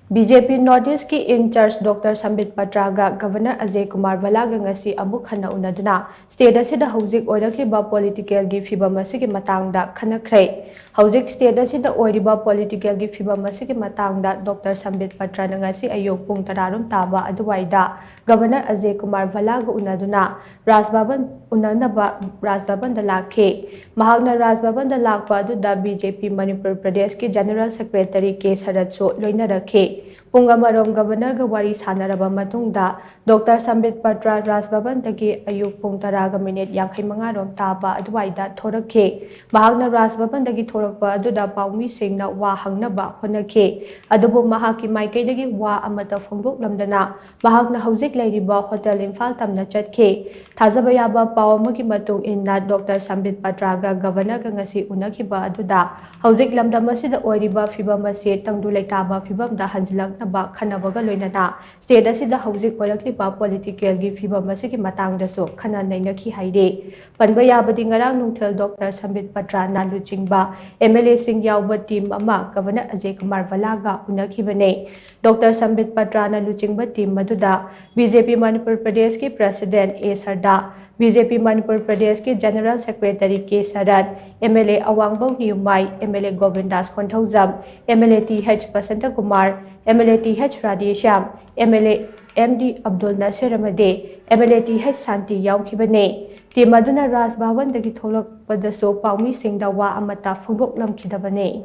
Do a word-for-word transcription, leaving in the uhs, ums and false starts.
B J P North East ꯀꯤ in charge Doctor Sambit ꯄꯇ꯭ꯔꯥꯒ Governor Ajay Kumar ꯚꯜꯂꯥꯒ ꯉꯁꯤ ꯑꯃꯨꯛ ꯍꯟꯅ ꯎꯅꯗꯨꯅ state ꯑꯁꯤꯗ ꯍꯧꯖꯤꯛ ꯑꯣꯏꯔꯛꯂꯤꯕ political ꯒꯤ ꯐꯤꯕꯝ ꯑꯁꯤꯒꯤ ꯃꯇꯥꯡꯗ ꯈꯟꯅꯈ꯭ꯔꯦ꯫ ꯍꯧꯖꯤꯛ state ꯑꯁꯤꯗ ꯑꯣꯏꯔꯤꯕ political ꯒꯤ ꯐꯤꯕꯝ ꯑꯁꯤꯒꯤ ꯃꯇꯥꯡꯗ Doctor ꯁꯝꯕꯤꯠ ꯄꯇ꯭ꯔꯥꯅ ꯉꯁꯤ ꯑꯌꯨꯛ ꯄꯨꯡ ꯇꯔꯥ ꯔꯣꯝ ꯇꯥꯕ ꯑꯗꯨꯋꯥꯏꯗ Governor ꯑꯖꯌ ꯀꯨꯃꯥꯔ ꯚꯜꯂꯥꯒ ꯎꯅꯗꯨꯅ ꯔꯥꯖ ꯚꯕꯟ ꯎꯅꯅꯕ ꯔꯥꯖ ꯚꯕꯟꯗ ꯂꯥꯛꯈꯤ꯫ ꯃꯍꯥꯛꯅ ꯔꯥꯖ ꯚꯕꯟꯗ ꯂꯥꯛꯄ ꯑꯗꯨꯗ ꯕꯤ ꯖꯦ ꯄꯤ ꯃꯅꯤꯄꯨꯔ ꯄ꯭ꯔꯗꯦꯁꯀꯤ General Secretary ꯀꯦ ꯁꯔꯠꯁꯨ ꯂꯣꯏꯅꯔꯛꯈꯤ꯫ ꯄꯨꯡ ꯑꯃꯔꯣꯝ Governor ꯒ ꯋꯥꯔꯤ ꯁꯥꯟꯅꯔꯕ ꯃꯇꯨꯡꯗ Doctor ꯁꯝꯕꯤꯠ ꯄꯇ꯭ꯔꯥ ꯔꯥꯖ ꯚꯕꯟꯗꯒꯤ ꯑꯌꯨꯛ ꯄꯨꯡ ꯇꯔꯥꯒ minute ꯌꯥꯡꯈꯩ ꯃꯉꯥ ꯔꯣꯝ ꯇꯥꯕ ꯑꯗꯨꯋꯥꯏꯗ ꯊꯣꯔꯛꯈꯤ꯫ ꯃꯍꯥꯛꯅ ꯔꯥꯖ ꯚꯕꯟꯗꯒꯤ ꯊꯣꯔꯛꯄ ꯑꯗꯨꯗ ꯄꯥꯎꯃꯤꯁꯤꯡꯅ ꯋꯥ ꯍꯪꯅꯕ ꯍꯣꯠꯅꯈꯤ꯫ ꯑꯗꯨꯕꯨ ꯃꯍꯥꯛꯀꯤ ꯃꯥꯏꯀꯩꯗꯒꯤ ꯋꯥ ꯑꯃꯠꯇ ꯐꯣꯡꯗꯣꯛꯂꯝꯗꯅ ꯃꯍꯥꯛꯅ ꯍꯧꯖꯤꯛ ꯂꯩꯔꯤꯕ Hotel ꯏꯝꯐꯥꯜ ꯇꯝꯅ ꯆꯠꯈꯤ꯫ ꯊꯥꯖꯕ ꯌꯥꯕ ꯄꯥꯎ ꯑꯃꯒꯤ ꯃꯇꯨꯡ ꯏꯟꯅ Doctor ꯁꯝꯕꯤꯠ ꯄꯇ꯭ꯔꯥꯒ Governor ꯒ ꯉꯁꯤ ꯎꯅꯈꯤꯕ ꯑꯗꯨꯗ ꯍꯧꯖꯤꯛ ꯂꯝꯗꯝ ꯑꯁꯤꯗ ꯑꯣꯏꯔꯤꯕ ꯐꯤꯕꯝ ꯑꯁꯤ ꯇꯪꯗꯨ ꯂꯩꯇꯥꯕ ꯐꯤꯕꯝꯗ ꯍꯟꯖꯤꯜꯂꯛꯅꯕ ꯈꯟꯅꯕꯒ ꯂꯣꯏꯅꯅ state ꯑꯁꯤꯗ ꯍꯧꯖꯤꯛ ꯑꯣꯏꯔꯛꯂꯤꯕ political ꯒꯤ ꯐꯤꯕꯝ ꯑꯁꯤꯒꯤ ꯃꯇꯥꯡꯗꯁꯨ ꯈꯟꯅ ꯅꯩꯅꯈꯤ ꯍꯥꯏꯔꯤ꯫ ꯄꯟꯕ ꯌꯥꯕꯗꯤ ꯉꯔꯥꯡ ꯅꯨꯡꯊꯤꯜ Doctor ꯁꯝꯕꯤꯠ ꯄꯇ꯭ꯔꯥꯅ ꯂꯨꯆꯤꯡꯕ M L A ꯁꯤꯡ ꯌꯥꯎꯕ team ꯑꯃ Governor ꯑꯖꯌ ꯀꯨꯃꯥꯔ ꯚꯜꯂꯥꯒ ꯎꯅꯈꯤꯕꯅꯤ꯫ Doctor ꯁꯝꯕꯤꯠ ꯄꯇ꯭ꯔꯥꯅ ꯂꯨꯆꯤꯡꯕ team ꯑꯗꯨꯗ B J P ꯃꯅꯤꯄꯨꯔ ꯄ꯭ꯔꯗꯦꯁꯀꯤ President ꯑꯦ ꯁꯔꯗꯥ, B J P ꯃꯅꯤꯄꯨꯔ ꯄ꯭ꯔꯗꯦꯁꯀꯤ General Secretary K Sarat, M L A Awangbou Newmai, M L A Govindas Konthoujam, M L A T H Basanta Kumar, M L A T H Radheshyam, M L A M D Abdul Nasir ꯑꯃꯗꯤ M L A T H Shanti ꯌꯥꯎꯈꯤꯕꯅꯤ꯫ Team ꯑꯗꯨꯅ ꯔꯥꯖ ꯚꯕꯟꯗꯒꯤ ꯊꯣꯛꯂꯛꯄꯗꯁꯨ ꯄꯥꯎꯃꯤꯁꯤꯡꯗ ꯋꯥ ꯑꯃꯠꯇ ꯐꯣꯡꯗꯣꯛꯂꯝꯈꯤꯗꯕꯅꯤ꯫